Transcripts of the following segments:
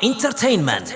Entertainment.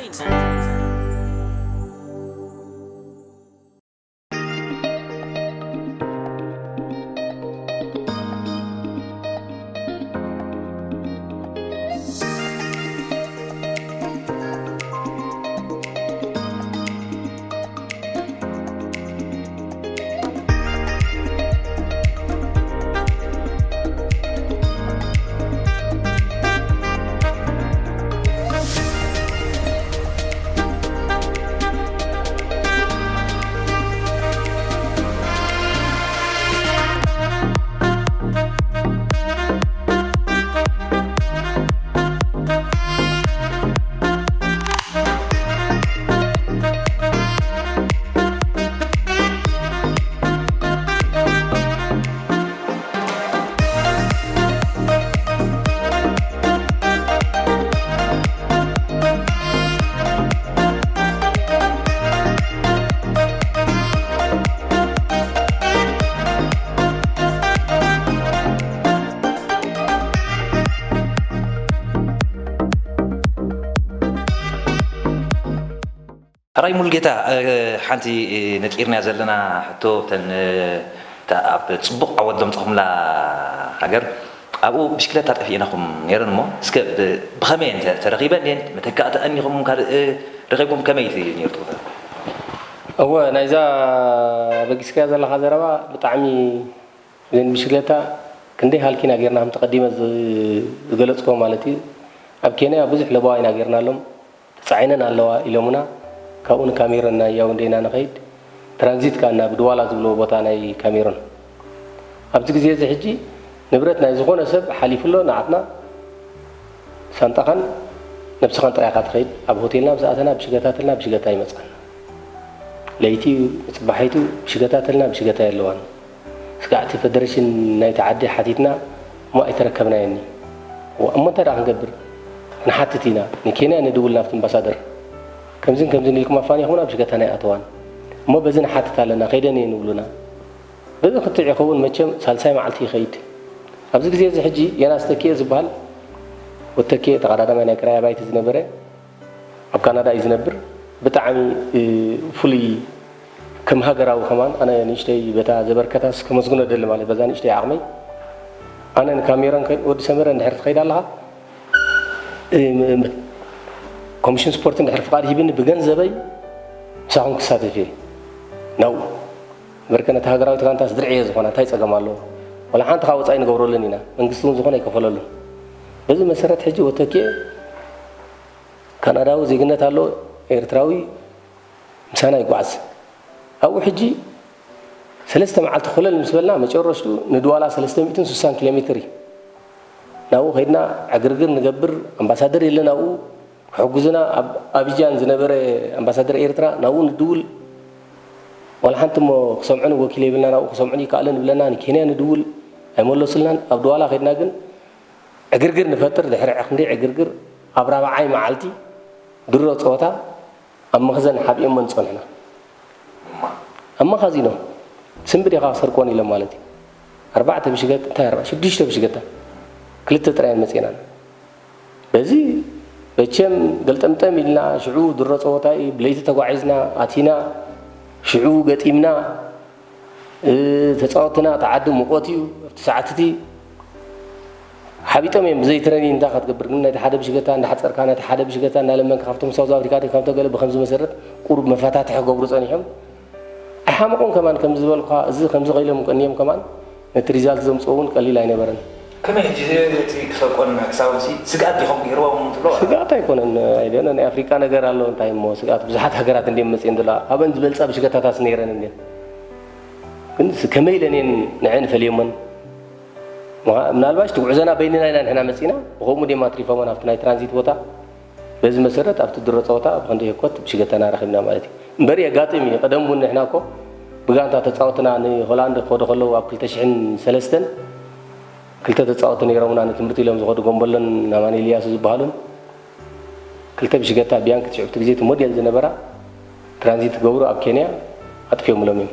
ሕራይ ሙሉጌታ፣ ሓንቲ ነጢርናያ ዘለና ሕቶ፣ እተን ኣብ ጽቡቕ ዓወት ዘምጻኹምላ ሃገር ኣብኡ ብሽክለታ ጠፊኤናኹም ነይረን እሞ፣ እስከ ብኸመይ እየን ተረኺበን ድየን? መተካእቲ ቀኒኹም ካልእ ረኺብኩም ከመይ እቲ ነይሩ ትኹታ? እወ፣ ናይዛ በጊስካያ ዘለኻ ዘረባ ብጣዕሚ እዘን ብሽክለታ ክንደይ ሃልኪና ጌርና ከም ተቐዲመ ዝገለጽክዎ ማለት እዩ። ኣብ ኬንያ ብዙሕ ለበዋ ኢና ጌርናሎም። ተጻዒነን ኣለዋ ኢሎምና። ካብኡ ንካሜሮን ናይ ያውንዴ ኢና ንኸይድ። ትራንዚት ከኣ ናብ ድዋላ ዝብልዎ ቦታ ናይ ካሜሮን። ኣብዚ ግዜ እዚ ሕጂ ንብረት ናይ ዝኾነ ሰብ ሓሊፉ ኣሎ፣ ንዓትና ሳንጣኻን ነብስኻን ጥራይ ኢኻ ትኸይድ። ኣብ ሆቴልና ምስ ኣተና ብሽገታ ተልና ብሽገታ ይመጽኣና። ለይቲ እዩ፣ ጽባሒቱ ብሽገታ ተልና ብሽገታ የለዋን። ስጋዕቲ ፈደረሽን ናይቲ ዓዲ ሓቲትና እሞ ኣይተረከብናዮን። እሞ እንታይ ደኣ ክንገብር? ንሓትት ኢና፣ ንኬንያ ንድውል ናብቲ ኣምባሳደር። ከምዝን ከምዝን ኢልኩም ኣፋኒኹምና ብሽገታና ኣይኣተዋን። እሞ በዚ ንሓትት ኣለና፣ ከይደን እየን ይብሉና። በዚ ክትዕ ይኸውን መቸም ሳልሳይ መዓልቲ ይኸይድ። ኣብዚ ግዜ እዚ ሕጂ ዮናስ ተኪኤ ዝበሃል ወተኪኤ ተቐዳዳማይ ናይ ቅራይ ኣባይቲ ዝነበረ ኣብ ካናዳ እዩ ዝነብር። ብጣዕሚ ፍሉይ ከም ሃገራዊ ከማን ኣነ ንእሽተይ በታ ዘበርከታስ ከመስግኖ ደሊ ማለት በዛ ንእሽተይ ዓቕመይ ኣነ ንካሜራን ከይድ ወዲ ሰመረ እንድሕር ትኸይድ ኣለኻ ኮሚሽን ስፖርት እንድሕር ፍቓድ ሂብኒ ብገንዘበይ ምሳኹም ክሳተፍ እየ ናብኡ በርከ ነቲ ሃገራዊት ጋንታስ ድርዒ እየ ዝኾና እንታይ ፀገም ኣለዎ ወላ ሓንቲ ካብ ወፃኢ ንገብረሉን ኢና መንግስቲ እውን ዝኾነ ኣይከፈለሉን በዚ መሰረት ሕጂ ወተኪኤ ካናዳዊ ዜግነት ኣለዎ፣ ኤርትራዊ ምሳና ይጓዓዝ። ኣብኡ ሕጂ ሰለስተ መዓልቲ ኮለል ምስ በልና መጨረሽቱ ንድዋላ ሰለስተ ሚእትን ስሳን ኪሎ ሜትር እዩ። ናብኡ ከይድና ዕግርግር ንገብር፣ ኣምባሳደር የለን ኣብኡ ክሕጉዝና ኣብ ኣቢጃን ዝነበረ ኣምባሳደር ኤርትራ ናብኡ ንድውል ዋላ ሓንቲ እሞ ክሰምዑን ወኪል የብልና ናብኡ ክሰምዑን ይከኣልን ይብለና ንኬንያ ንድውል ኣይመለሱልናን ኣብ ድዋላ ከይድና ግን ዕግርግር ንፈጥር ድሕሪ ክንደይ ዕግርግር ኣብ ራብዓይ መዓልቲ ድሮ ፀወታ ኣብ መኽዘን ሓቢኦመን ዝፀንሑና ኣብ መኻዚኖ ስምቢ ዲኻ ክሰርቆን ኢሎም ማለት እዩ ኣርባዕተ ብሽገት እንታይ ኣርባ ሽዱሽተ ብሽገታ ክልተ ጥራይ መፅናን በዚ መቸም ገልጠምጠም ኢልና ሽዑ ድሮ ፀወታ እዩ ብለይቲ ተጓዒዝና ኣቲና ሽዑ ገጢምና ተፃወትና እቲ ዓዲ ሙቆት እዩ ኣብቲ ሰዓት እቲ ሓቢጦም እዮም ብዘይ ትረኒን እንታይ ክትገብር ግን ነቲ ሓደ ብሽገታ እንዳሓፀርካ ነቲ ሓደ ብሽገታ እንዳለመንካ ካብቶም ሳውዝ ኣፍሪካ ድዩ ካብቶ ገለ ብከምዚ መሰረት ቁሩብ መፈታትሒ ክገብሩ ፀኒሖም ኣይሓመቑን ከማን ከምዚ ዝበልኩካ እዚ ከምዚ ከኢሎም ቀኒዮም ከማን ነቲ ሪዛልት ዘምፅኦ እውን ቀሊል ኣይነበረን ከመይ ሕጂ እቲ ክሰርቆን ምሕሳቦም ሲ ስግኣት ዲኹም ገይርዎም ትብሎ ስግኣት ኣይኮነን ኣይደነ ናይ ኣፍሪቃ ነገር ኣሎ እንታይ እሞ ስግኣት ብዙሓት ሃገራት እንድዮም መፅየን ዘለዋ ካብአን ዝበልፃ ብሽገታታት ነይረን እንድየን ግን ከመይ ኢለን እየን ንዐን ፈልየሞን ምናልባሽ ትጉዕዘና በይንና ኢና ንሕና መፂና ብከምኡ ድዮም ኣትሪፎሞን ኣብቲ ናይ ትራንዚት ቦታ በዚ መሰረት ኣብቲ ድሮ ፀወታ ብክንደይ ህኮት ብሽገተና ረኺብና ማለት እዩ እምበር የጋጥም እዩ ቀደም እውን ንሕና እኮ ብጋንታ ተፃወትና ንሆላንድ ክኸዱ ከለዉ ኣብ ክልተ ሽሕን ሰለስተን ክልተ ተፃወቲ ነይሮምና ንትምህርቲ ኢሎም ዝኸዱ ጎንበሎን ናማን ኤልያሱ ዝበሃሉን ክልተ ብሽገታ ቢያንክ ትሽዕብቲ ግዜ እቲ ሞዴል ዝነበራ ትራንዚት ክገብሩ ኣብ ኬንያ ኣጥፊኦምሎም እዮም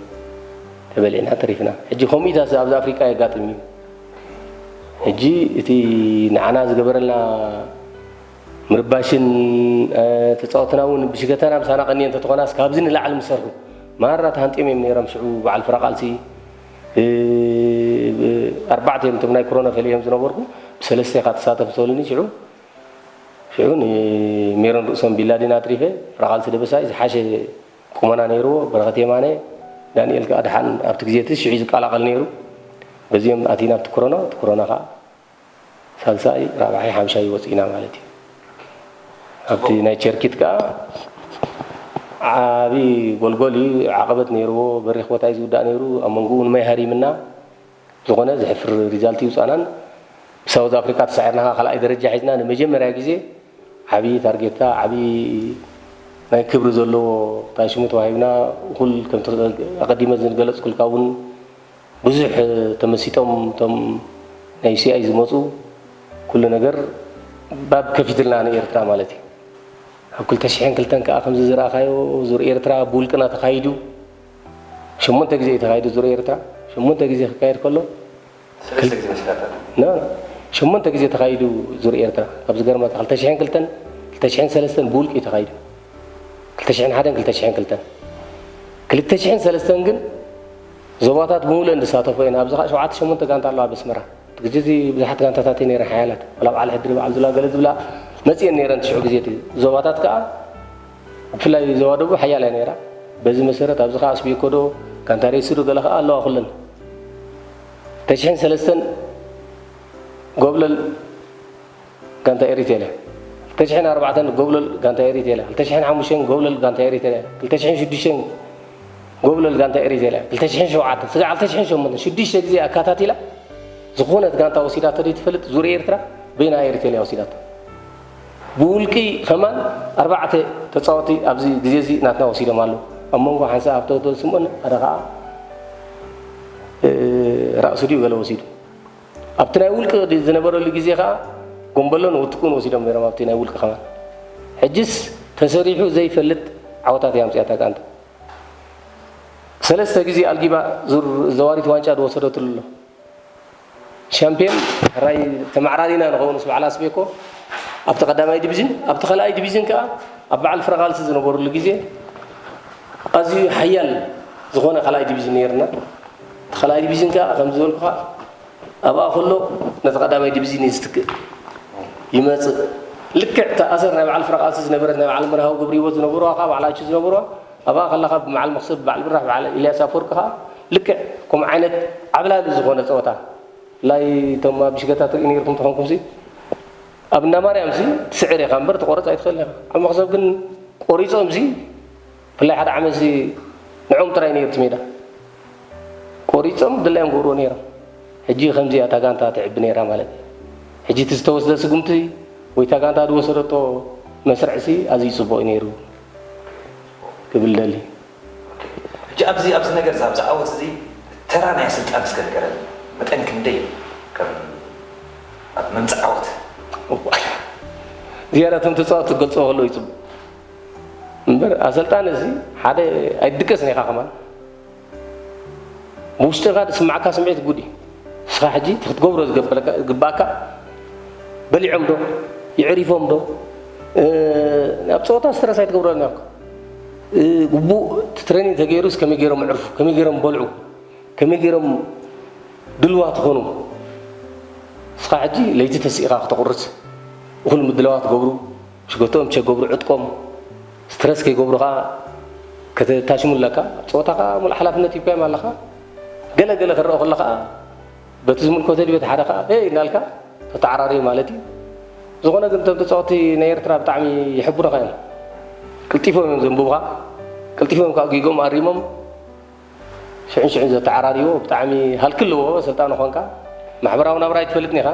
ተበሊዕና ተሪፍና ሕጂ ከምኡኢታስ ኣብዚ ኣፍሪቃ የጋጥም እዩ ሕጂ እቲ ንዓና ዝገበረልና ምርባሽን ተፃወትና እውን ብሽገታና ምሳና ቀንየ እንተተኾናስ ካብዚ ንላዕሊ ምሰርሑ ማራ ተሃንጢዮም እዮም ነይሮም። ሽዑ በዓል ፍራቓልሲ ኣርባዕተ እዮም እቶም ናይ ኮሮና ፈሊዮም ዝነበርኩ፣ ብሰለስተ ኢኻ ትሳተፍ ዝበሉኒ። ሽዑ ሽዑ ንሜሮን ርእሶም ቢላዲን ኣትሪፈ፣ ፍራቓልሲ ደበሳይ ዝሓሸ ቁመና ነይርዎ፣ በረኸት የማነ፣ ዳንኤል ከዓ ደሓን ኣብቲ ግዜ እቲ ሽዑ ዝቀላቐል ነይሩ። በዚኦም ኣቲና ኣብቲ ኮሮና፣ ኣብቲ ኮሮና ከዓ ሳልሳይ ራብዓይ ሓምሻይ ወፂእና ማለት እዩ። ኣብቲ ናይ ቸርኪት ከዓ ዓብዪ ጎልጎል እዩ፣ ዓቐበት ነይርዎ፣ በሪኽ ቦታ እዩ ዝውዳእ ነይሩ። ኣብ መንጎኡ ንማይ ሃሪምና፣ ዝኾነ ዘሕፍር ሪዛልት ይውፃእናን። ብሳውዝ ኣፍሪካ ተሳዒርና ከዓ ካልኣይ ደረጃ ሒዝና ንመጀመርያ ግዜ ዓብዪ ታርጌትካ ዓብዪ ናይ ክብሪ ዘለዎ እንታይ ሽሙ ተዋሂብና። እኹል ከምቲ ኣቐዲመ ዝገለፅኩልካ እውን ብዙሕ ተመሲጦም እቶም ናይ ዩሲኣይ ዝመፁ ኩሉ ነገር ባብ ከፊትልና ንኤርትራ ማለት እዩ። ኣብ ክልተ ሽሕን ክልተን ከዓ ከምዚ ዝረኣኻዮ ዙር ኤርትራ ብውልቅና ተኻይዱ። ሸሞንተ ግዜ እዩ ተኻይዱ ዙር ኤርትራ። ሸሞንተ ግዜ ክካየድ ከሎ ሰለስተ ግዜ መሲላታ ና ሸሞንተ ግዜ ተኻይዱ ዙር ኤርትራ። ካብ ዝገርመካ ክልተ ሽሕን ክልተን ክልተ ሽሕን ሰለስተን ብውልቂ እዩ ተኻይዱ። ክልተ ሽሕን ሓደን ክልተ ሽሕን ክልተን ክልተ ሽሕን ሰለስተን ግን ዞባታት ብምሉእ እንድሳተፎ እየን። ኣብዚ ከዓ ሸውዓተ ሸሞንተ ጋንታ ኣለዋ ኣብ ኣስመራ። እቲ ግዜ እዚ ብዙሓት ጋንታታት እየ ነይረ ሓያላት። ዋላ በዓል ሕድሪ በዓል ዱላ ገለ ዝብላ መፅየን ነይረን ትሽዑ ግዜ እቲ ዞባታት ከዓ ብፍላይ ዞባ ደቡብ ሓያል እያ ነይራ። በዚ መሰረት ኣብዚ ከዓ ኣስቢኮ ዶ ጋንታ ሬሲ ዶ ገለ ከዓ ኣለዋ ኩለን። ክልተ ሽሕን ሰለስተን ጎብለል ጋንታ ኤሪቴለ፣ ክልተ ሽሕን ኣርባዕተን ጎብለል ጋንታ ኤሪቴለ፣ ክልተ ሽሕን ሓሙሽተን ጎብለል ጋንታ ኤሪቴለ፣ ክልተ ሽሕን ሽዱሽተን ጎብለል ጋንታ ኤሪቴለ፣ ክልተ ሽሕን ሸውዓተን ስጋዕ ክልተ ሽሕን ሸሞንተን ሽዱሽተ ግዜ ኣካታቲላ ዝኾነት ጋንታ ወሲዳቶ ዶ ትፈልጥ? ዙር ኤርትራ በይና ኤሪቴለ እያ ወሲዳቶ። ብውልቂ ከማን ኣርባዕተ ተፃወቲ ኣብዚ ግዜ እዚ ናትና ወሲዶም ኣለዉ። ኣብ መንጎ ሓንሳእ ሃብተወልድ ስምኦን ሓደ ከዓ ራእሱ ድዩ ገለ ወሲዱ። ኣብቲ ናይ ውልቂ ዝነበረሉ ግዜ ከዓ ጎምበሎን ወትኩን ወሲዶም ነይሮም ኣብቲ ናይ ውልቂ ከማን። ሕጅስ ተሰሪሑ ዘይፈልጥ ዓወታት እያ ኣምፅኣታ ጋንታ። ሰለስተ ግዜ ኣልጊባ ዙር ዘዋሪት ዋንጫ ዝወሰደትሉ ኣሎ። ሻምፒዮን ሕራይ ተመዓራሪና ንኸውንስ በዓል ኣስቤኮ ኣብቲ ቀዳማይ ዲቪዥን፣ ኣብቲ ካልኣይ ዲቪዥን ከዓ ኣብ በዓል ፍረቓልሲ ዝነበሩሉ ግዜ ኣዝዩ ሓያል ዝኾነ ካልኣይ ዲቪዥን ነይርና። እቲ ካልኣይ ዲቪዥን ከዓ ከም ዝበልኩኻ ኣብኣ ከሎ ነቲ ቀዳማይ ዲቪዥን እዩ ዝትክእ ይመፅእ። ልክዕ እቲ ኣሰር ናይ በዓል ፍረቓልሲ ዝነበረት ናይ በዓል መርሃዊ ገብረ ህይወት ዝነበሩዋ ከዓ በዓል ኣቹ ዝነበሩዋ ኣብኣ ከለኻ ብመዓል መኽሰብ በዓል ብራሕ በዓል ኢልያስ ኣፈወርቂ ከዓ ልክዕ ከምኡ ዓይነት ዓብላሊ ዝኾነ ፀወታ ብፍላይ እቶም ኣብ ሽገታ ትርኢ ነይርኩም ተኾንኩም ሲ ኣብ እንዳ ማርያም ሲ ትስዕር ኢኻ እምበር ትቆረፅ ኣይትኽእል ኢኻ። ኣብ መኽሰብ ግን ቆሪፆም ሲ ብፍላይ ሓደ ዓመት ሲ ንዖም ጥራይ ነይሩ እቲ ሜዳ ቆሪፆም ድላዮም ገብርዎ ነይሮም። ሕጂ ከምዚ እያ እታ ጋንታ ትዕቢ ነይራ ማለት እዩ። ሕጂ እቲ ዝተወስደ ስጉምቲ ወይ እታ ጋንታ ዝወሰደቶ መስርዕ ሲ ኣዝዩ ፅቡቕ እዩ ነይሩ ክብል ደሊ። ሕጂ ኣብዚ ኣብዚ ነገር ኣብዚ ዓወት እዚ ተራ ናይ ኣሰልጣን እስከ ንገረኒ። መጠን ክንደይ ከም ኣብ ምምፃእ ዓወት ዝያዳ እቶም ተፃወቲ ክገልፅዎ ከለዉ እዩ ፅቡቅ እምበር ኣሰልጣን እዚ ሓደ ኣይትድቀስን ኢኻ ከማን ብውሽጥኻ ዝስማዕካ ስምዒት ጉድ እዩ። ንስኻ ሕጂ እቲ ክትገብሮ ዝገበረካ- ዝግባእካ በሊዖም ዶ የዕሪፎም ዶ ናብ ፀወታ ስትረስ ኣይትገብረልና ኢኻ። ግቡእ እቲ ትሬኒንግ ተገይሩስ ከመይ ገይሮም ዕርፉ ከመይ ገይሮም በልዑ ከመይ ገይሮም ድልዋት ይኾኑ። ንስኻ ሕጂ ለይቲ ተሲእኻ ክተቑርስ እኹል ምድላዋት ገብሩ ሽገቶኦም ቸገብሩ ዕጥቆም ስትረስ ከይገብሩ ከዓ ከተታሽሙ ኣለካ። ኣብ ፀወታ ከዓ ሙሉእ ሓላፍነት ሂብካዮም ኣለኻ። ገለ ገለ ክረአ ከሎ ከዓ በቲ ዝምልከቶ ድቤት ሓደ ከዓ ሄይ እናልካ ተተዓራርዩ ማለት እዩ። ዝኾነ ግን እቶም ተፃወቲ ናይ ኤርትራ ብጣዕሚ የሕጉሩኻ እዮም። ቅልጢፎም እዮም ዘንብቡኻ። ቅልጢፎም ከዓ ጊጎም ኣሪሞም ሽዕን ሽዕን ዘተዓራርይዎ ብጣዕሚ ሃልኪ ኣለዎ። ኣሰልጣኒ ኾንካ ማሕበራዊ ናብራ ኣይትፈልጥን ኢኻ።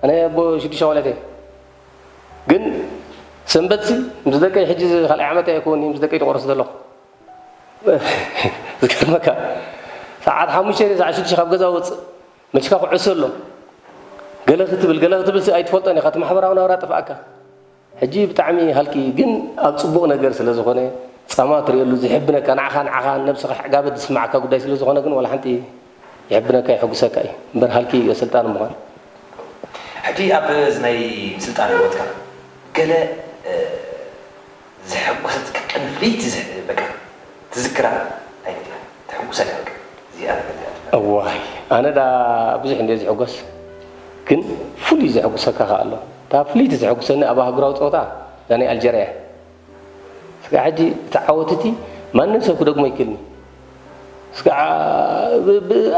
ኣነ ኣቦ ሽዱሽተ ኣዋልድ እየ። ግን ሰንበትሲ ምስ ደቀይ ሕጂ እዚ ካልኣይ ዓመት ኣይኮን ምስ ደቀይ ተቆርስ ዘለኹ። ዝገርመካ ሰዓት ሓሙሽተ ሰዓት ሽዱሽተ ካብ ገዛ ወፅእ መልስካ ኩዕሶ ኣሎ ገለ ክትብል ገለ ክትብል ሲ ኣይትፈልጦን ኢኻ። እቲ ማሕበራዊ ናብራ ጠፍኣካ። ሕጂ ብጣዕሚ ሃልኪ ግን ኣብ ፅቡቕ ነገር ስለ ዝኾነ ፃማ ትርእየሉ ዝሕብነካ ንዓኻ ንዓኻ ነብስኻ ዕጋበት ዝስማዓካ ጉዳይ ስለ ዝኾነ ግን ዋላ ሓንቲ ይሕብነካ የሐጉሰካ እዩ እምበር ሃልኪ እዩ ኣሰልጣኒ ምዃን። ሕጂ ኣብ እዚ ናይ ምስልጣን ህይወትካ ገለ ዘሐጎሰትካ ቀንዲ ፍልይቲ በቃ ትዝክራ ዓይነት እያ ተሐጉሰካ በቃ እዚኣ ነገር እዚኣ ትፈልጥ? እዋይ፣ ኣነ ዳ ብዙሕ እንደ ዝሕጎስ፣ ግን ፍሉይ ዘሐጉሰካ ከ ኣሎ። እታ ፍልይቲ ዘሐጉሰኒ ኣብ ኣህጉራዊ ፀወታ እዛ ናይ ኣልጀርያ እያ። ስጋ ሕጂ እቲ ዓወት እቲ ማንም ሰብ ክደግሞ ይክእልኒ። ስጋ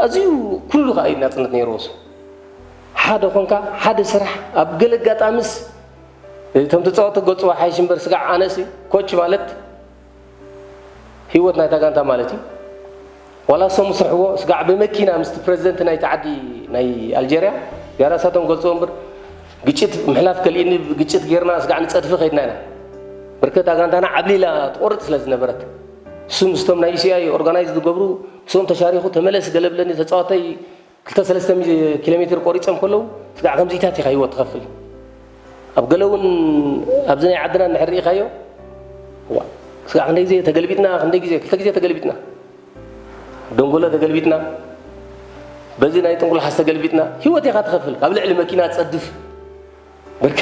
ኣዝዩ ኩሉ ከዓ እዩ ናፅነት ነይርዎ። ሓደ ኮንካ ሓደ ስራሕ ኣብ ገለ ኣጋጣሚስ እቶም ተፃወቲ ክገልፅዎ ሓይሽ እምበር ስጋዕ ኣነሲ ኮች ማለት ህይወት ናይታ ጋንታ ማለት እዩ። ዋላ እሶም ዝሰርሕዎ ስጋዕ ብመኪና ምስቲ ፕረዚደንት ናይቲ ዓዲ ናይ ኣልጀርያ ዝያዳ ሳቶም ክገልፅዎ እምበር ግጭት ምሕላፍ ከልኢኒ ግጭት ጌርና ስጋዕ ንፀድፊ ከይድና ኢና። በርከት ጋንታና ዓብሊላ ትቆርፅ ስለ ዝነበረት እሱ ምስቶም ናይ ዩሲኣይ ኦርጋናይዝ ዝገብሩ ምስኦም ተሻሪኹ ተመለስ ገለብለኒ ተፃወተይ ክልተ ሰለስተ ኪሎ ሜትር ቆሪፀም ከለዉ ስጋዕ ከምዚታት ኢኻ ህይወት ትኸፍል። ኣብ ገለ እውን ኣብዚ ናይ ዓድና እንድሕር ርኢኻዮ ስጋዕ ክንደይ ግዜ ተገልቢጥና ክንደይ ግዜ ክልተ ግዜ ተገልቢጥና ደንጎሎ ተገልቢጥና በዚ ናይ ጥንቁልሓስ ተገልቢጥና ህይወት ኢኻ ትኸፍል ካብ ልዕሊ መኪና ትፀድፍ ብርክ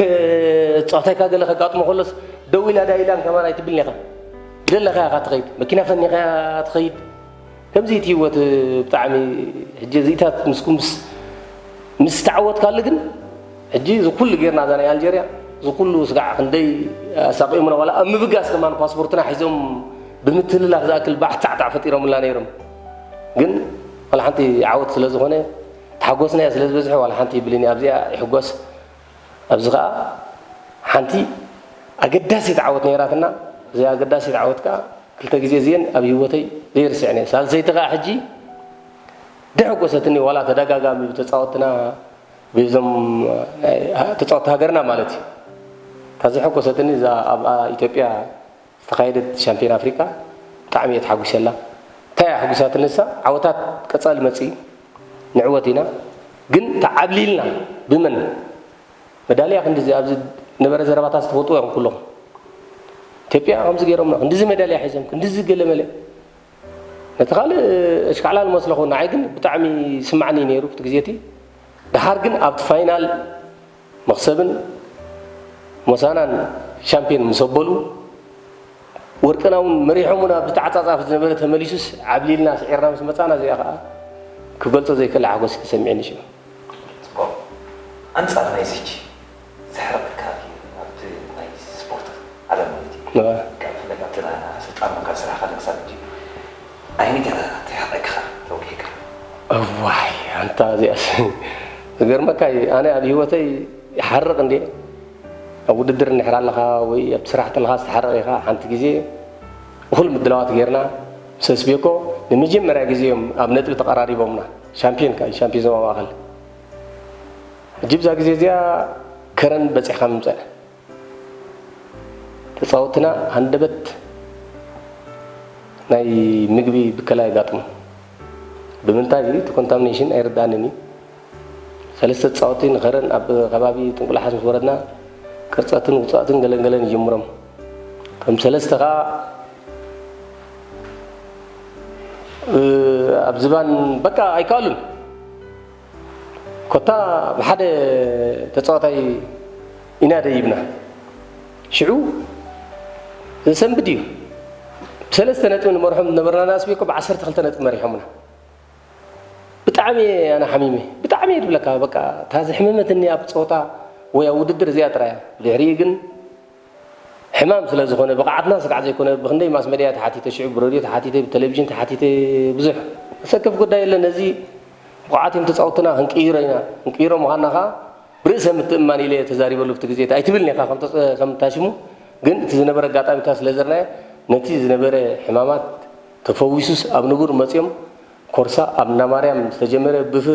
ፃውታይካ ገለ ከጋጥሞ ከሎስ ደው ኢላ ዳ ኢላን ከማን ኣይትብልን ኢኻ ደለኻ ኢኻ ትኸይድ መኪና ፈኒኻ ትኸይድ ከምዚ እቲ ህይወት ብጣዕሚ ሕጂ እዚታት ምስኩም ምስ ምስ ተዓወትካሉ ግን ሕጂ እዚ ኩሉ ጌርና እዛ ናይ ኣልጀርያ እዚ ኩሉ ስጋዕ ክንደይ ኣሳቂሙና ዋላ ኣብ ምብጋስ ከማን ፓስፖርትና ሒዞም ብምትልላክ ዝኣክል ባሕታዕታዕ ፈጢሮምልና ነይሮም ግን ዋላ ሓንቲ ዓወት ስለ ዝኾነ ተሓጎስናዮ ስለ ዝበዝሐ ዋላ ሓንቲ ይብልን ኣብዚኣ ይሕጎስ ኣብዚ ከዓ ሓንቲ ኣገዳሲት ዓወት ነይራትና እዚኣ ኣገዳሲት ዓወት ከዓ ክልተ ግዜ እዚአን ኣብ ህይወተይ ዘይርስዕን እየ ሳልሰይቲ ከዓ ሕጂ ደሐጎሰትኒ ዋላ ተደጋጋሚ ብተፃወትና ብዞም ተፃወቲ ሃገርና ማለት እዩ እታ ዘሐጎሰትኒ እዛ ኣብ ኢትዮጵያ ዝተኻየደት ሻምፒዮን ኣፍሪቃ ብጣዕሚ እየ ተሓጒሰላ እንታይ እያ ኣሕጒሳትኒ ንሳ ዓወታት ቀፃሊ መፅኢ ንዕወት ኢና ግን ተዓብሊልና ብመን መዳልያ ክንድዚ ኣብዚ ነበረ ዘረባታት ዝተፈልጥዎ እዮም ኩሎም ኢትዮጵያ ከምዚ ገይሮምና ክንድዚ መዳልያ ሒዞም ክንድዚ ገለመለ ነቲ ካልእ እሽካዕላል መስለኹ ንዓይ ግን ብጣዕሚ ይስማዕኒ ነይሩ እቲ ግዜ እቲ ደሓር ግን ኣብቲ ፋይናል መኽሰብን ሞሳናን ሻምፒዮን ምስ ኣበሉ ወርቅና እውን መሪሖም እውን ኣብ ዝተዓፃፃፍ ዝነበረ ተመሊሱስ ዓብሊልና ስዒርና ምስ መፃና እዚኣ ከዓ ክገልፆ ዘይክእል ሓጎስ ተሰሚዕኒ ሽዑ። ፅቡቕ ኣንፃር ናይዚ ሕጂ ዘሕረቐካ ኣብቲ ናይ ስፖርት ዓለም ማለት እዩ ካብ ፍለጥ ኣብቲ ስልጣን ኮንካ ዝስራሕካ ክሳብ ሕጂ ኣይነት እያ ተሕረቕካ ተወጊሕካ? እዋይ ኣንታ እዚኣስ ዝገርመካ እዩ ኣነ ኣብ ህይወተይ ይሓርቕ እንዴ ኣብ ውድድር እንድሕር ኣለኻ ወይ ኣብቲ ስራሕ ተለኻ ዝተሓርቕ ኢኻ ሓንቲ ግዜ እኹል ምድላዋት ጌርና ምስ ኣስቤኮ ንመጀመርያ ግዜ እዮም ኣብ ነጥቢ ተቐራሪቦምና ሻምፒዮን ከኣ ሻምፒዮን ዞባ ማእኸል ሕጂ ብዛ ግዜ እዚኣ ከረን በፂሕካ ምምፀእ ተፃወትና ሃንደበት ናይ ምግቢ ብከላ የጋጥሞ ብምንታይ እቲ ኮንታሚኔሽን ኣይርድኣንን እዩ ሰለስተ ተፃወቲ ንኸረን ኣብ ከባቢ ጥንቁላሓስ ምስ ወረድና ቅርፀትን ውፃእትን ገለን ገለን ይጅምሮም ከም ሰለስተ ከዓ ኣብ ዝባን በቃ ኣይከኣሉን ኮታ ብሓደ ተፃዋታይ ኢና ደይብና ሽዑ ዘሰንብድ እዩ ብሰለስተ ነጥቢ ንመርሖም ዝነበርና ንኣስቤኮ ብዓሰርተ ክልተ ነጥቢ መሪሖምና ብጣዕሚ ኣነ ሓሚመ ብጣዕሚ እየ ዝብለካ በቃ እታ ዘሕመመትኒ ኣብ ፀወታ ወይ ኣብ ውድድር እዚኣ ጥራያ ድሕሪኡ ግን ሕማም ስለ ዝኾነ ብቕዓትና ስጋዕ ዘይኮነ ብክንደይ ማስ መድያ ተሓቲተ ሽዑ ብረድዮ ተሓቲተ ብቴሌቪዥን ተሓቲተ ብዙሕ ዘሰክፍ ጉዳይ የለን ነዚ ብቑዓት እዮም ተፃወትና ክንቅይሮ ኢና ክንቅይሮ ምዃንና ከዓ ብርእሰ ምትእምማን ኢለ ተዛሪበሉ ብቲ ግዜ ኣይትብልን ኢኻ ከም ታሽሙ ግን እቲ ዝነበረ ኣጋጣሚታት ስለ ዘርናየ ነቲ ዝነበረ ሕማማት ተፈዊሱስ ኣብ ንቡር መፅዮም ኮርሳ ኣብ እንዳማርያም ዝተጀመረ ብፍ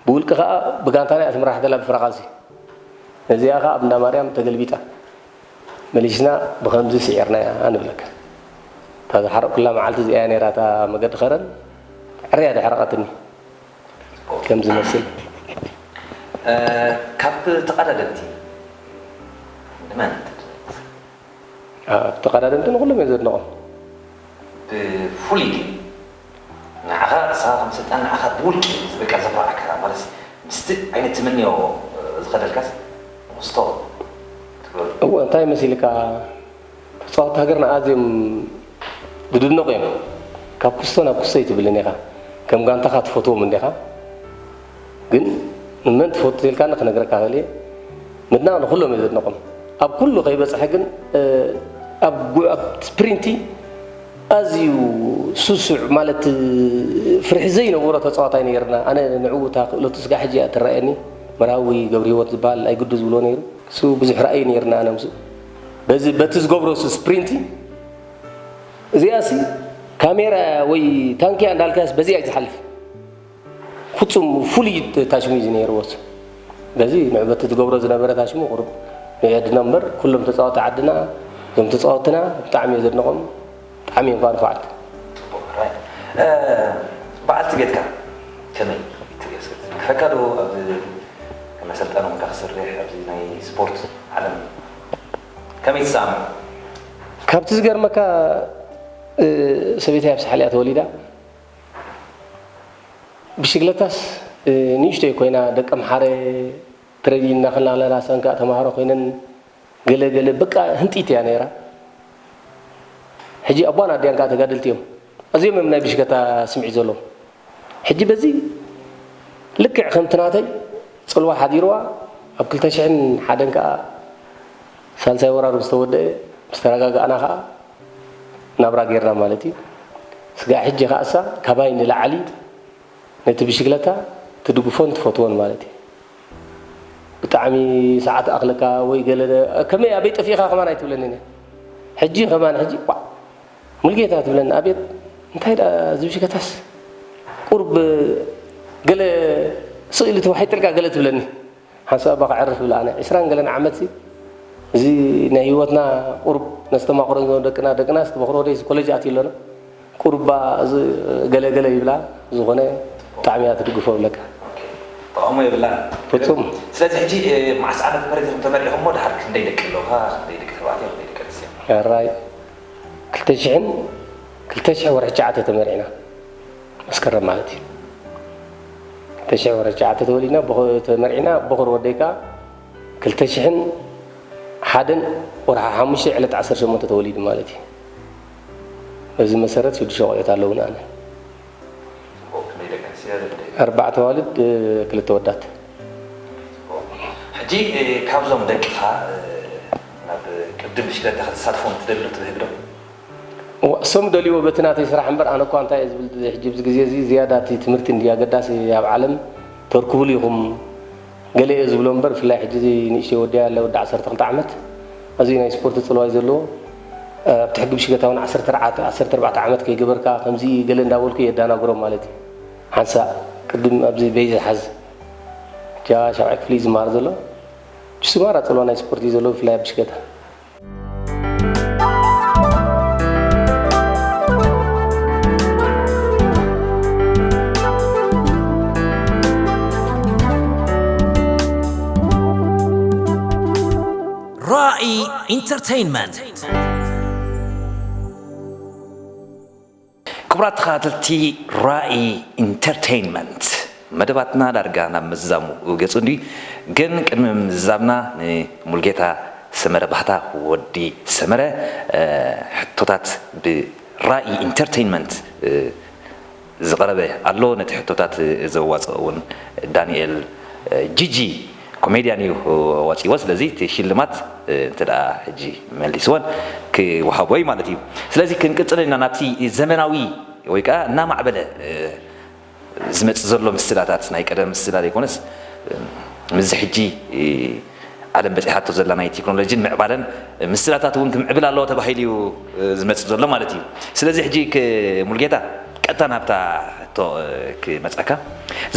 ብውልቂ ከዓ ብጋንታና እያ ትምራሕ ዘላ ብፍረቓ እዚ ነዚኣ ከዓ ኣብ እንዳማርያም ተገልቢጣ መሊስና ብኸምዚ ስዒርናያ ንብለካ እታ ዝሓረቕኩላ መዓልቲ እዚኣ እያ ነይራ እታ መገዲ ኸረን ዕርያ ደሕረቐትኒ ከም ዝመስል ካብ ተቐዳደምቲ ንመን ተቐዳደምቲ ንኩሎም እየ ዘድንቖም ብፍሉይ ግን ንዓኻ ንስኻ ከም ሰልጣን ንዓኻ ብውልቂ ዝበቃ ዘኩርዓካ ማለት ምስቲ ዓይነት ትምንዮ ዝኸደልካስ ንክስቶ ትግበሩ እንታይ መሲልካ? ተጻወትቲ ሃገርና ኣዝዮም ዝድነቑ እዮም። ካብ ክስቶ ናብ ክስቶ ኣይትብልን ኢኻ። ከም ጋንታኻ ትፈትዎም እንዲኻ። ግን ንመን ትፈቱ ኢልካኒ ክነግረካ ክእል እየ። ምድናቕ ንኹሎም እየ ዘድንቖም። ኣብ ኩሉ ከይበጽሐ ግን፣ እ፣ ኣብ ጉ-፣ ኣብ ስፕሪንቲ ኣዝዩ ስሱዕ ማለት ፍርሒ ዘይነበሮ ተጻዋታይ ነይርና። ኣነ ንዕኡ እታ ክእለቱ ስጋዕ ሕጂ እያ ትረኣየኒ። መርሃዊ ገብረሂወት ዝበሃል ኣይግዱ ዝብሎ ነይሩ። እሱ ብዙሕ ራእይ ነይርና ኣነ ምስኡ። በዚ፣ በቲ ዝገብሮ እሱ ስፕሪንቲ፣ እዚኣሲ ካሜራ ወይ ታንኪያ እንዳልካስ በዚኣ እዩ ዝሓልፍ። ፍጹም ፍሉይ ታሽሙ እዩ ዝነይርዎ እሱ። በዚ ንዕበቲ ዝገብሮ ዝነበረ ታሽሙ ቁሩብ ንየድኖ እምበር፣ ኩሎም ተጻወቲ ዓድና፣ እዞም ተጻወትና ብጣዕሚ እየ ዘድንቖም፣ ብጣዕሚ እዮም ከኣ ንፉዓት። ጽቡቕ፣ ራይት። እ፣ በዓልቲ ቤትካ ከመይ ትሪኦ እስከ? ትፈካ ዶ ኣብዚ ከም ኣሰልጣኒ ኮንካ ክሰርሕ ኣብዚ ናይ ስፖርት ዓለም ከመይ ትሰኣኖ? ካብቲ ዝገርመካ፣ እ፣ ሰበይተይ ኣብ ሳሕል እያ ተወሊዳ። ብሽግለታስ፣ እ፣ ንእሽተይ ኮይና ደቂ ኣምሓረ ትረድይና ከላ፣ ንሕና ሰንካ ተማሃሮ ኮይነን ገለ ገለ በቃ ህንጢት እያ ነይራ። ሕጂ ኣቦን ኣዲኣን ከኣ ተጋደልቲ እዮም። ኣዝዮም እዮም ናይ ብሽገታ ስምዒት ዘለዎም። ሕጂ በዚ ልክዕ ከምቲ ናተይ ጽልዋ ሓዲርዋ፣ ኣብ ክልተ ሽሕን ሓደን ከኣ ሳልሳይ ወራር ምስ ተወደአ፣ ምስ ተረጋጋእና ከኣ ናብራ ጌርና ማለት እዩ። ስጋዕ ሕጂ ከኣሳ ካባይ ንላዕሊ ነቲ ብሽግለታ ትድግፎን ትፈትዎን ማለት እዩ። ብጣዕሚ ሰዓት ኣኽለካ ወይ ገለ ደ-፣ ከመይ ኣበይ ጠፊእካ ከማን ኣይትብለንን እያ። ሕጂ ከማን ሕጂ፣ "ዋዕ፣ ሙልጌታ" ትብለኒ። "ኣቤት፣ እንታይ ደኣ እዚ ብሽገታስ? ቁሩብ ገለ ስቕ ኢሉ ተዋሒጥልካ ገለ" ትብለኒ። ሓንሳእ እባ ከዕርፍ ብላ ኣነ። ዕስራን ገለን ዓመትሲ እዚ ናይ ህይወትና ቁሩብ ነስተማቕሮ ደቅና፣ ደቅናስ ተመኽሮ ደይ ኮሌጅ ኣትዩ ኣለና። ቁሩባ እዚ ገለ ገለ ይብላ፣ ዝኾነ ብጣዕሚ እያ ትድግፎ ብለካ። ኦኬ። ተቃውሞ የብላን። ፍጹም። ስለዚ ሕጂ፣ እ፣ መዓስ ዓመተ ምህረት ኢኹም ተመሪቕኹም እሞ፣ ድሓር ክንደይ ደቂ ኣለውኻ? ክንደይ ደቂ ተባዕትዮ፣ ክንደይ ደቂ ኣንስትዮ? ሕራይ ክልተ ሽሕን፣ ክልተ ሽሕ ወርሒ ትሽዓተ ተመሪዕና። መስከረም ማለት እዩ። ክልተ ሽሕ ወርሒ ትሽዓተ ተወሊድና፣ በኹ-፣ ተመሪዕና፣ በኹር ወደይ ከኣ ክልተ ሽሕን ሓደን ወርሒ ሓሙሽተ ዕለት ዓሰርተ ሸሞንተ ተወሊዱ ማለት እዩ። በዚ መሰረት ሽዱሽተ ቆልዑት ኣለውና ኣነ። ጽቡቕ፣ ክንደይ ደቂ ኣንስትዮ ኣለዋ? ኣርባዕተ ኣዋልድ፣ ክልተ ወዳት። ጽቡቕ። ሕጂ፣ እ፣ ካብዞም ደቅኻ፣ እ፣ ናብ ቅድድም ብሽክለታ ክትሳትፎም ትደሊ ዶ ትብህግ ዶ? እዋ፣ እሶም ደልይዎ በቲ ናተይ ስራሕ እምበር፣ ኣነ እኳ እንታይ እየ ዝብል፣ ሕጂ ኣብዚ ግዜ እዚ ዝያዳ እቲ ትምህርቲ እንድዩ ኣገዳሲ ኣብ ዓለም፣ ተርክቡሉ ኢኹም ገለ እየ ዝብሎ እምበር፣ ብፍላይ ሕጂ እዚ ንእሽተይ ወዲ ኣለ፣ ወዲ ዓሰርተ ክልተ ዓመት፣ ኣዝዩ ናይ ስፖርት ጽልዋ እዩ ዘለዎ። ኣብቲ ሕጊ ብሽገታ እውን ዓሰርተ ኣርባዕተ፣ ዓሰርተ ኣርባዕተ ዓመት ከይገበርካ ከምዚ ገለ እንዳበልኩ እየ ኣዳናግሮም ማለት እዩ። ሓንሳእ ቅድም ኣብዚ በይዘ ሓዝ፣ ጃ ሻብዓይ ክፍሊ እዩ ዝመሃር ዘሎ። ንሱ ማራ ጽልዋ ናይ ስፖርት እዩ ዘለዎ፣ ብፍላይ ኣብ ብሽገታ። ራኢ ኢንተርቴይንመንት። ክቡራት ተኸታተልቲ ራኢ ኢንተርቴይንመንት፣ መደባትና ዳርጋ ናብ ምዝዛሙ ገጹ እንድዩ። ግን ቅድሚ ምዝዛምና ንሙልጌታ ሰመረ ባህታ፣ ወዲ ሰመረ፣ እ፣ ሕቶታት ብራኢ ኢንተርቴይንመንት፣ እ፣ ዝቐረበ ኣሎ። ነቲ ሕቶታት ዘዋጽኦ እውን ዳንኤል፣ እ፣ ጂጂ ኮሜድያን እዩ ኣዋጺዎ። ስለዚ እቲ ሽልማት፣ እ፣ እንተ ደኣ ሕጂ መሊስዎን ክወሃቦ እዩ ማለት እዩ። ስለዚ ክንቅጽል ኢና ናብቲ ዘመናዊ ወይ ከኣ እናማዕበለ፣ እ፣ ዝመጽእ ዘሎ ምስላታት፣ ናይ ቀደም ምስላ ዘይኮነስ፣ እ፣ ምስዚ ሕጂ፣ እ፣ ዓለም በጺሓቶ ዘላ ናይ ቴክኖሎጂን ምዕባለን ምስላታት እውን ክምዕብል ኣለዎ ተባሂሉ እዩ፣ እ፣ ዝመጽእ ዘሎ ማለት እዩ። ስለዚ ሕጂ ክ-፣ ሙልጌታ፣ ቀጥታ ናብታ ሕቶ፣ እ፣ ክመጸካ።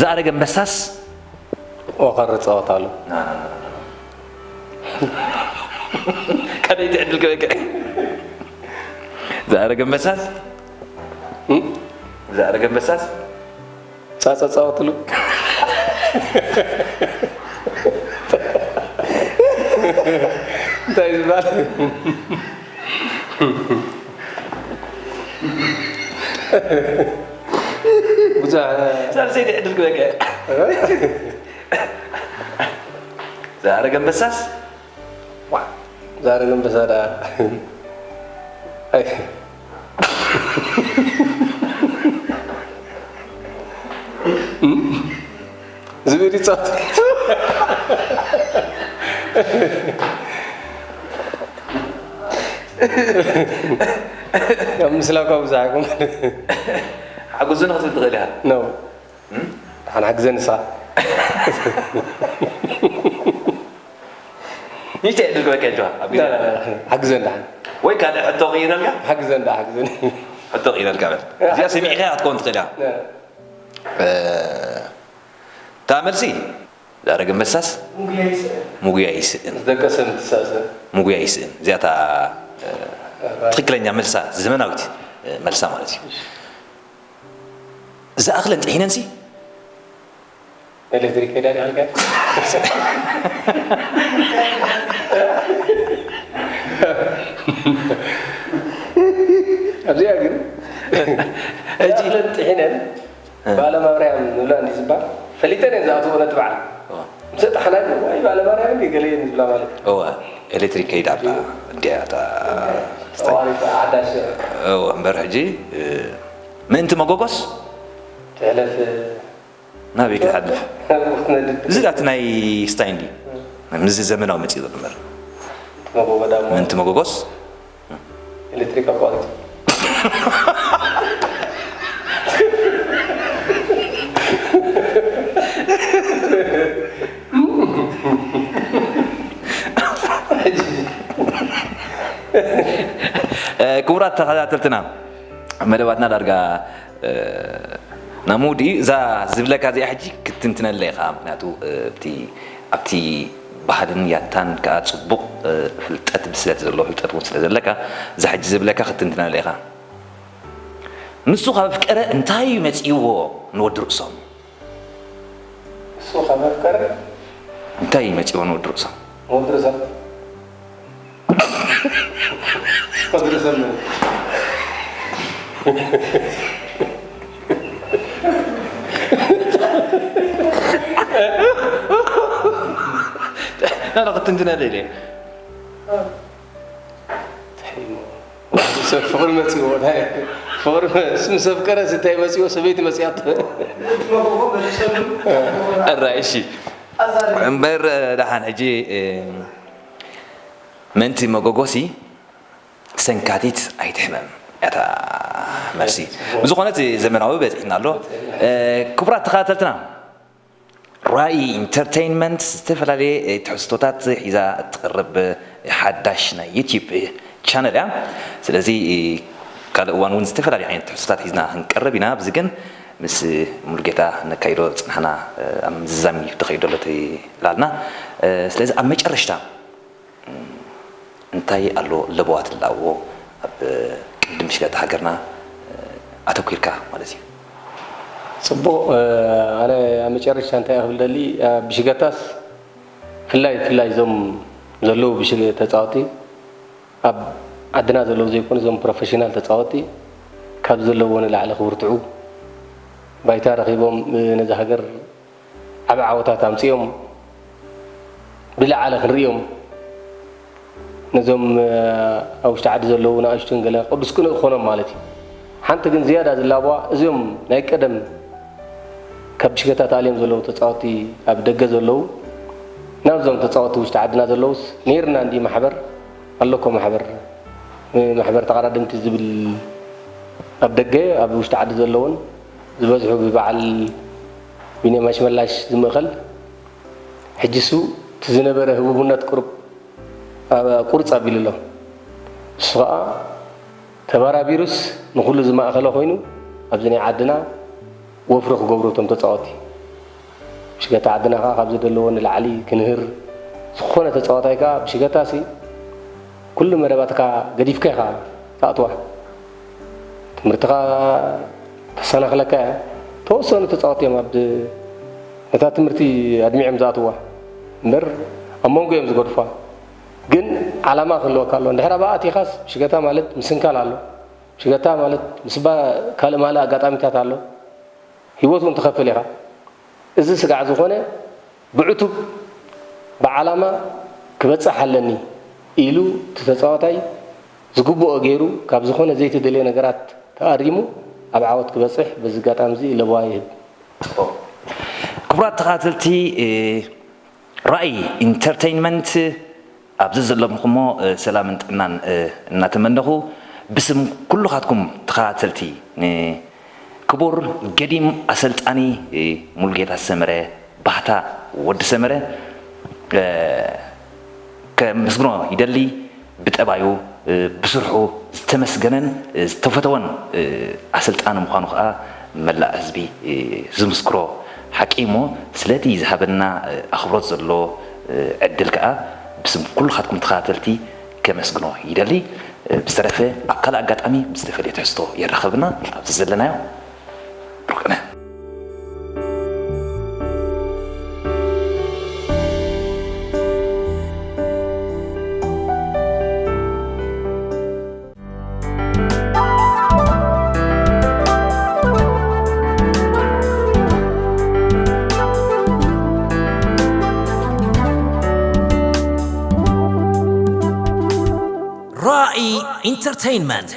ዝኣረገ ኣንበሳስ ወኸር ጸወታ ኣሎ። ቀደይቲ ዕድል ክበከ። ዝኣረገ ኣንበሳስ? እም? ዝኣረገ ኣንበሳስ? ጻጻ ጻወትሉ። እንታይ ዝበሃል? ብዙሕ ሳልሰይቲ ዕድል ክበከ። ዝኣረገ ኣንበሳስ? ዋ፣ ዛረግ ኣንበሳ ደኣ። ኣይ። ዝብኢ ይጻወት። ካብ ምስላ እኳ ብዙሕ ኣይኮንኩን። ሓግዙኒ ክትብል ትኽእል ኢኻ። ኖ። እም? ሓን ሓግዘኒ ንስኻ። ንእሽተይ ዕድል ክበካ ይድዋ፣ ኣብ ግዜ። ሓግዘኒ ደሓን። ወይ ካልእ ሕቶ ክይረልካ? ሓግዘኒ ደኣ፣ ሓግዘኒ። ሕቶ ክይረልካ በል። እዚኣ ሰሚዕካ ክትከውን ትኽእል እያ። እ፣ እታ መልሲ፣ ዛረግ ኣንበሳስ ምጉያ ይስእን። ምጉያ ይስእን። ምስ ደቀሰ ምትሳእሰ። ምጉያ ይስእን። እዚኣ እታ፣ እ፣ ትኽክለኛ መልሳ፣ ዘመናዊት፣ እ፣ መልሳ ማለት እዩ። ዝኣኽለን ጥሒነንሲ? ኤሌክትሪክ ከይዳ ዲኻ ኢልካ? ኣብዚኣ ግን ሕጂ ዝኣኽለን ጥሒነን እ። ባለ ማብርያም ንብላ እንዲ ዝበሃል ፈሊጠን እየን ዝኣትዎ ነቲ በዓል። እዎ። ምስ ኣጥሓና ግን ዋይ ባለ ማርያም እንዲ ገለ እየን ዝብላ ማለት እዩ። እወ፣ ኤሌክትሪክ ከይዳ ኣላ እንዲያ እታ ኣዋሪድ ሓዳሽ። እወ፣ እምበር ሕጂ፣ እ፣ ምእንቲ መጎጎስ ትሕለፍ ናበይ ክትሓልፍ? ክትነድድ። እዚ ዳት ናይ ስታይ እንዲ። ምስዚ ዘመናዊ መጺኡ ዘሎ እምበር። እቲ መጎጎ ዳሞ ምእንቲ መጎጎስ? ኤሌክትሪክ ኣቋሪጹ። እ፣ ክቡራት ተኸታተልትና፣ መደባትና ዳርጋ፣ እ፣ ናብ ምውድኡ እዩ። እዛ ዝብለካ እዚኣ ሕጂ ክትትንትነላ ኢኻ። ምኽንያቱ፣ እ፣ ኣብቲ፣ ኣብቲ ባህልን ያታን ከኣ ጽቡቕ፣ እ፣ ፍልጠት፣ ብስለት ዘለዎ ፍልጠት እውን ስለ ዘለካ፣ እዛ ሕጂ ዝብለካ ክትትንትነላ ኢኻ። ንሱ ካብ ኣፍቀረ እንታይ እዩ መጺእዎ ንወዲ ርእሶም? ንሱ ካብ ኣፍቀረ እንታይ እዩ መጺእዎ ንወዲ ርእሶም? ንወዲ ርእሶም? ወዲ ርእሶም። ናና ክትንትነለይ ኢለ። ትሕይሞ። ሰብ ፍቕሪ መጺዎ፣ ናይ ፍቕሪ መ-፣ ምስ ኣፍቀረስ እንታይ መጺዎ? ሰበይቲ መጺኣቶ። ኣራይ፣ እሺ። እምበር፣ ደሓን ሕጂ፣ እ፣ ምእንቲ መጎጎሲ ሰንካቲት ኣይትሕመም እያ እታ መልሲ። ብዝኾነ፣ እቲ ዘመናዊ በጺሕና ኣሎ። እ፣ ክቡራት ተኸታተልትና፣ ራኢ ኢንተርቴይንመንት ዝተፈላለየ፣ እ፣ ትሕዝቶታት ሒዛ እትቕርብ ሓዳሽ ናይ ዩትዩብ ቻነል እያ። ስለዚ፣ እ፣ ካልእ እዋን እውን ዝተፈላለየ ዓይነት ትሕዝቶታት ሒዝና ክንቀርብ ኢና። ኣብዚ ግን ምስ ሙሉጌታ ነካይዶ ዝጸናሕና፣ እ፣ ኣብ ምዝዛም እዩ ተኸይዱ ዘሎ እቲ ዕላልና። እ፣ ስለዚ ኣብ መጨረሽታ እንታይ ኣሎ ለበዋት ዝለኣዎ ኣብ ቅድም ሽጋታ ሃገርና ኣተኲርካ ማለት እዩ? ጽቡቕ፣ ኣነ ኣብ መጨረሽታ እንታይ ክብል ደሊ፣ ኣብ ብሽገታስ ብፍላይ፣ ብፍላይ እዞም ዘለዉ ብሽገ-፣ ተጻወቲ ኣብ ዓድና ዘለዉ ዘይኮኑ እዞም ፕሮፌሽናል ተጻወቲ ካብ ዘለዎ ንላዕሊ ክብርትዑ ባይታ ረኺቦም ነዛ ሃገር ዓቢ ዓወታት ኣምጺኦም ብለዓለ ክንርእዮም ነዞም ኣብ ውሽጢ ዓዲ ዘለዉ ንኣሽቱን ገለ ቅዱስ ቅኑዕ ክኾኖም ማለት እዩ። ሓንቲ ግን ዝያዳ ዝላበዋ እዚኦም ናይ ቀደም ካብ ብሽገታ ተኣልዮም ዘለዉ ተጻወቲ ኣብ ደገ ዘለዉ ናብዞም ተጻወቲ ውሽጢ ዓድና ዘለዉስ ነይርና እንዲ ማሕበር ኣለኮ ማሕበር ማሕበር ተቐዳደምቲ ዝብል ኣብ ደገ ኣብ ውሽጢ ዓዲ ዘለዉን ዝበዝሑ ብበዓል ቢንያም ኣሽመላሽ ዝምእኸል፣ ሕጂ እሱ እቲ ዝነበረ ህቡብነት ቁርብ፣ ኣ-፣ ቁርጽ ኣቢሉ ኣሎ። እሱ ኸኣ ተባራቢሩስ ንኹሉ ዝማእኸለ ኮይኑ፣ ኣብዚ ናይ ዓድና ወፍሪ ክገብሩ እቶም ተጻወቲ። ብሽገታ ዓድና ከኣ ካብ ዝደለዎ ንላዕሊ ክንህር፣ ዝኾነ ተጻዋታይ ከኣ ብሽገታሲ ኩሉ መደባትካ ገዲፍካ ኢኻ ትኣትዋ። ትምህርትኻ ተሰናኽለካ እያ። ተወሰኑ ተጻወቲ እዮም ኣብ ነታ ትምህርቲ ኣድሚዖም ዝኣትዋ እምበር ኣብ መንጎ እዮም ዝገድፏ። ግን ዓላማ ክህልወካ ኣሎ። እንድሕር ኣብኣ ኣቲኻስ ብሽገታ ማለት ምስንካል ኣሎ። ብሽገታ ማለት ምስ ባ-፣ ካልእ ማልእ ኣጋጣሚታት ኣሎ። ህይወት እውን ትኸፍል ኢኻ። እዚ ስጋዕ ዝኾነ ብዕቱብ ብዓላማ ክበጽሕ ኣለኒ። ኢሉ እቲ ተጻዋታይ ዝግብኦ ገይሩ ካብ ዝኾነ ዘይተደልየ ነገራት ተኣሪሙ ኣብ ዓወት ክበጽሕ በዚ ኣጋጣሚ እዚ ለበዋ ይህብ። ክቡራት ተኸታተልቲ ራእይ ኢንተርተይንመንት ኣብዚ ዘለኹሞ ሰላምን ጥዕናን እናተመነኹ ብስም ኩልኻትኩም ተኸታተልቲ ክቡር ገዲም ኣሰልጣኒ ሙሉጌታ ሰመረ ባህታ ወዲ ሰመረ ከመስግኖ ይደሊ። ብጠባዩ ብስርሑ ዝተመስገነን ዝተፈተወን ኣሰልጣኒ ምዃኑ ከዓ መላእ ህዝቢ ዝምስክሮ ሓቂ እሞ ስለቲ ዝሃበና ኣኽብሮት ዘሎ ዕድል ከዓ ብስም ኩልኻትኩም ተኸታተልቲ ከመስግኖ ይደሊ። ብዝተረፈ ኣብ ካልእ ኣጋጣሚ ብዝተፈለየ ትሕዝቶ የራኸብና ኣብዚ ዘለናዮ ብሩክነ ራእይ ኢንተርቴይንመንት